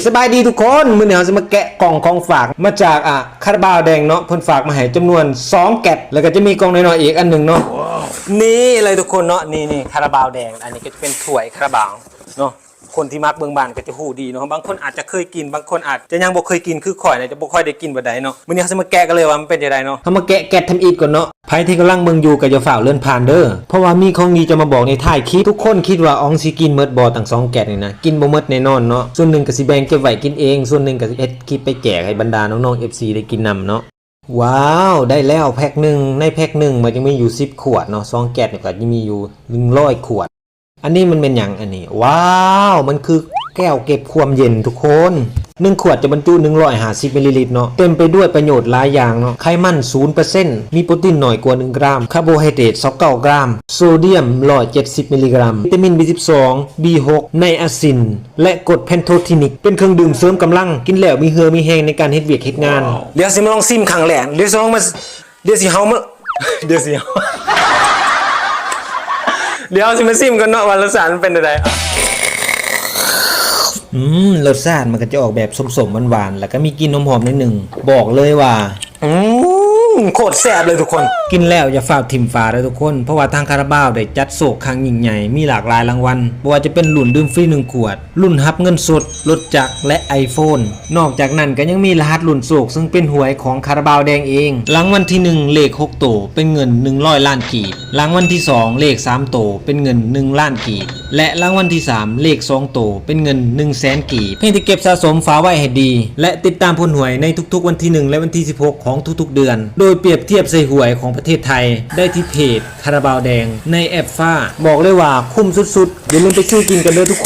ສະບາຍດີທຸກຄົນ, ມື້ນີ້ເຮົາຊິມາແກະກ່ອງຂອງຝາກມາຈາກ ອ່າ ຄາຣາບາວແດງເນາະ, ເພິ່ນຝາກມາໃຫ້ຈຳນວນສອງແກັດ ແລ້ວກໍຈະມີກ່ອງນ້ອຍໆອີກອັນໜຶ່ງເນາະ. ນີ້ເລີຍທຸກຄົນເນາະ, ນີ້ໆ ຄາຣາບາວແດງ, ອັນນີ້ກໍຈະເປັນຖ້ວຍຄາຣາບາວເນາະ. ຄົນທີ່ມັກເບິ່ງບານກໍຈະຮູ້ດີເນາະ, ບາງຄົນອາດຈະເຄີຍກິນ, ບາງຄົນອາດຈະຍັງບໍ່ເຄີຍກິນຄືຂ້ອຍນະ, ຈະບໍ່ຄ່ອຍໄດ້ກິນປານໃດເນາະ. ມື້ນີ້ເຮົາຊິມາແກະກັນເລີຍວ່າມັນເປັນຈັ່ງໃດເນາະ. ເຮົາມາແກະແກັດທຳອິດກ່ອນເນາະ. ໃຜທີ່ກຳລັງເບິ່ງຢູ່ກໍຢ່າຟ້າວເລື່ອນຜ່ານເດີ ເພາະວ່າມີຂອງດີຈະມາບອກໃນທ້າຍຄລິບ. ທຸກຄົນຄິດວ່າອອງຊິກິນໝົດບໍ່ ທັງສອງແກັດນີ້ນະ? ກິນບໍ່ໝົດແນ່ນອນເນາະ, ສ່ວນໜຶ່ງກໍຊິແບ່ງເກັບໄວ້ກິນເອງ, ສ່ວນໜຶ່ງກໍຊິເຮັດຄລິບໄປແຈກໃຫ້ບັນດານ້ອງໆ ເອັຟຊີ ໄດ້ກິນນຳເນາະ. ວ້າວ ໄດ້ແລ້ວແພັກໜຶ່ງ, ໃນແພັກໜຶ່ງມັນຈະມີຢູ່ສິບຂວດເນາະ, ສອງແກັດນີ້ກໍຈະມີຢູ່ໜຶ່ງຮ້ອຍຂວດ. ອັນນີ້ມັນແມ່ນຫຍັງອັນນີ້? ວ້າວ ມັນຄືແກ້ວເກັບຄວາມເຢັນທຸກຄົນ. ໜຶ່ງຂວດຈະບັນຈຸໜຶ່ງຮ້ອຍຫ້າສິບມິນລີລິດເນາະ, ເຕັມໄປດ້ວຍປະໂຫຍດຫຼາຍຢ່າງເນາະ, ໄຂມັນສູນເປີເຊັນ, ມີໂປຣຕີນໜ້ອຍກວ່າໜຶ່ງກຣາມ, ຄາໂບໄຮເດຣດຊາວເກົ້າກຣາມ, ໂຊດຽມຮ້ອຍເຈັດສິບມິນລີກຣາມ, ວິຕາມິນ B ສິບສອງ, B ຫົກ, ໄນອາຊິນ ແລະ ກົດແພນໂທທີນິກ, ເປັນເຄື່ອງດື່ມເສີມກຳລັງ, ກິນແລ້ວມີເຫື່ອມີແຮງໃນການເຮັດວຽກເຮັດງານ. ດຽວຊິມາລອງຊີມຄັ້ງແລກ, ດຽວຊິລອງມາ ດຽວຊິເຮົາມາ ດຽວຊິເຮົາ ດຽວຊິມາຊີມກ່ອນເນາະວ່າລົດຊາດມັນເປັນແນວໃດ. ອືມ ລົດຊາດມັນກໍຈະອອກແບບສົ້ມໆຫວານໆ ແລ້ວກໍມີກິ່ນຫອມໆໜ້ອຍໜຶ່ງ. ບອກເລີຍວ່າ ອືມ ໂຄດແຊບເລີຍທຸກຄົນ. ກິນແລ້ວຢ່າຟ້າວຖິ້ມຝາເດີທຸກຄົນ, ເພາະວ່າທາງຄາຣາບາວໄດ້ຈັດໂຊກຄັ້ງຍິ່ງໃຫຍ່, ມີຫຼາກຫຼາຍລາງວັນ, ບໍ່ວ່າຈະເປັນລຸ້ນດື່ມຟຣີໜຶ່ງຂວດ, ລຸ້ນຮັບເງິນສົດ, ລົດຈັກ ແລະ ໄອໂຟນ. ນອກຈາກນັ້ນກໍຍັງມີລະຫັດລຸ້ນໂຊກ ເຊິ່ງເປັນຫວຍຂອງຄາຣາບາວແດງເອງ. ລາງວັນທີໜຶ່ງ ເລກຫົກໂຕ ເປັນເງິນໜຶ່ງຮ້ອຍລ້ານກີບ, ລາງວັນທີສອງ ເລກສາມໂຕ ເປັນເງິນໜຶ່ງລ້ານກີບ ແລະ ລາງວັນທີສາມ ເລກສອງໂຕ ເປັນເງິນໜຶ່ງແສນກີບ. ພຽງແຕ່ເກັບສະສົມຝາໄວ້ໃຫ້ດີ ແລະ ຕິດຕາມຜົນຫວຍໃນທຸກໆວັນທີໜຶ່ງ ແລະ ວັນທີສິບຫົກຂອງທຸກໆເດືອນ ໂດຍປຽບທຽບໃສ່ຫວຍຂອງປະເທດໄທ ໄດ້ທີ່ເພຈ ຄາຣາບາວແດງໃນແອັບຟ້າ. ບອກເລີຍວ່າຄຸ້ມສຸດໆ, ຢ່າລືມໄປຊື້ກິນກັນເດີທຸກ